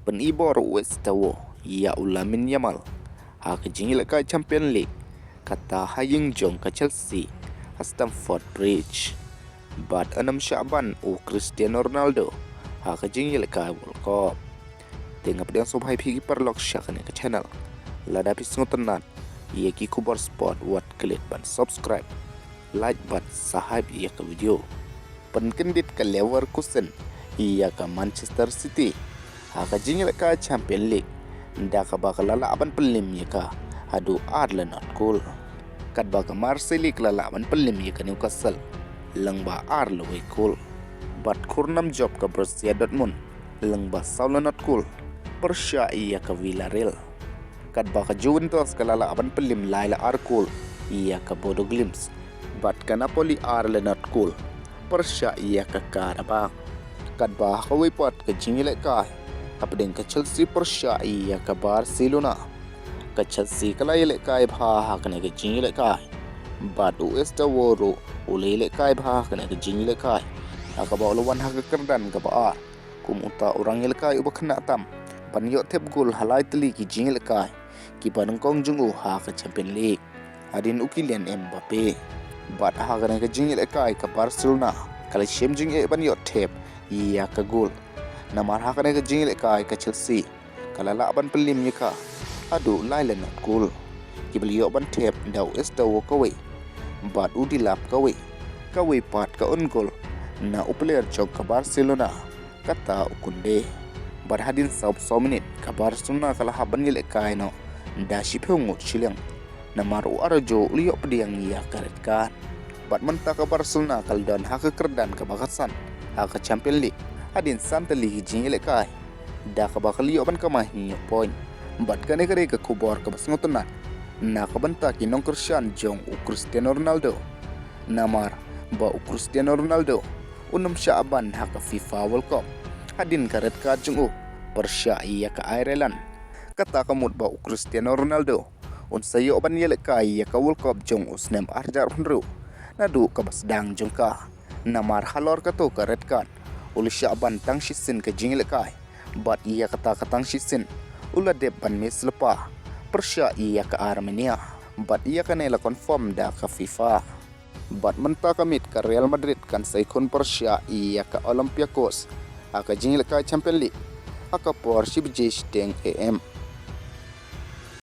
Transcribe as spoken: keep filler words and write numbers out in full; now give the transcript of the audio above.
Pynibor u Estewo ïa u Lamine Yamal ha ka jingïalehkai Champion League, kata ha ïing jong ka Chelsea ha Stamford Bridge. Bad yn ym shah ban u Cristiano Ronaldo ha ka jingïalehkai World Cup. Te nga pdiang sngewbha ïa phi ki paralok sha kane ka channel. Lada phi sngewtynnat ïa ki khubor sport, wat klet ban subscribe, like bad share ïa ka video. Pynkyndit ka Leverkusen ïa ka Manchester City ha ka jingïalehkai Champion League, da kaba ka la lah ban pynliem ïa ka haduh ar la nod kol. Katba ka Marseille ka la lah ban pynliem ïa ka Newcastle lyngba ar la wei kol. Bad khur nam jop ka Borussia Dortmund lyngba saw la nod kol pyrshah ïa ka Villarreal. Katba ka Juventus ka la lah ban pynliem lai la ar kol ïa ka Bodo Glimt. Bad ka Napoli ar la nod kol pyrshah ïa ka Karabakh. Katba ha kawei pat ka jingïalehkai hapdeng ka Chelsea pyrshah ïa ka Barcelona, ka Chelsea ka la ïalehkai bha ha kane ka jingïalehkai. Bad u Estewo ruh u la ïalehkai bha ha kane ka jingïalehkai, ha kaba u la wan ha ka kyrdan kaba ar kum uta u rangïalehkai uba khynnah tam ban ïoh thep gol ha lai tylli ki jingïalehkai kiba nyngkong jong u ha ka Champion League, hadien u Kylian Mbappe. Bad ha kane ka jingïalehkai ka Barcelona ka la shem jingeh ban ïoh thep ïa ka gol. Namar ha kane ka jingïalehkai ka Chelsea ka la lah ban pynliem ïa ka haduh lai la nod kol, kiba la ïoh ban thep da u Estewo kawei bad u Delap kawei. Kawei pat ka own goal na u player jong ka Barcelona, kata u Koundé. Bad hadien saw phew saw minit ka Barcelona ka la hap ban ïalehkai noh da shiphew ngut shiliang, namar u Araujo u la ïoh pdiang ïa ka red card. Bad mynta ka Barcelona ka la don ha ka kyrdan kaba khatsan ha ka Champion League hadien san tylli ki jingïalehkai, da kaba ka la ïoh ban kamai hynñiew point. Bad kane ka dei ka khubor kaba sngewtynnat na ka bynta ki nongkyrshan jong u Cristiano Ronaldo, namar ba u Cristiano Ronaldo un ym shah ban ha ka FIFA World Cup hadien ka red card jong u pyrshah ïa ka Ireland. Kata ka mut ba u Cristiano Ronaldo un sa ïoh ban ïalehkai ïa ka World Cup jong u snem ar hajar arphew hynriew naduh kaba sdang jong ka. Namar halor kato ka red card u la shah ban tang shisien ka jingïalehkai, bad ïa kata ka tang shisien u la dep ban miss lypa pyrshah ïa ka Armenia. Bad ïa kane la confirm da ka FIFA. Bad mynta ka miet ka Real Madrid kan sa ïakhun pyrshah ïa ka Olympiacos ha ka jingïalehkai Champion League ha ka por shi baje shiteng A M.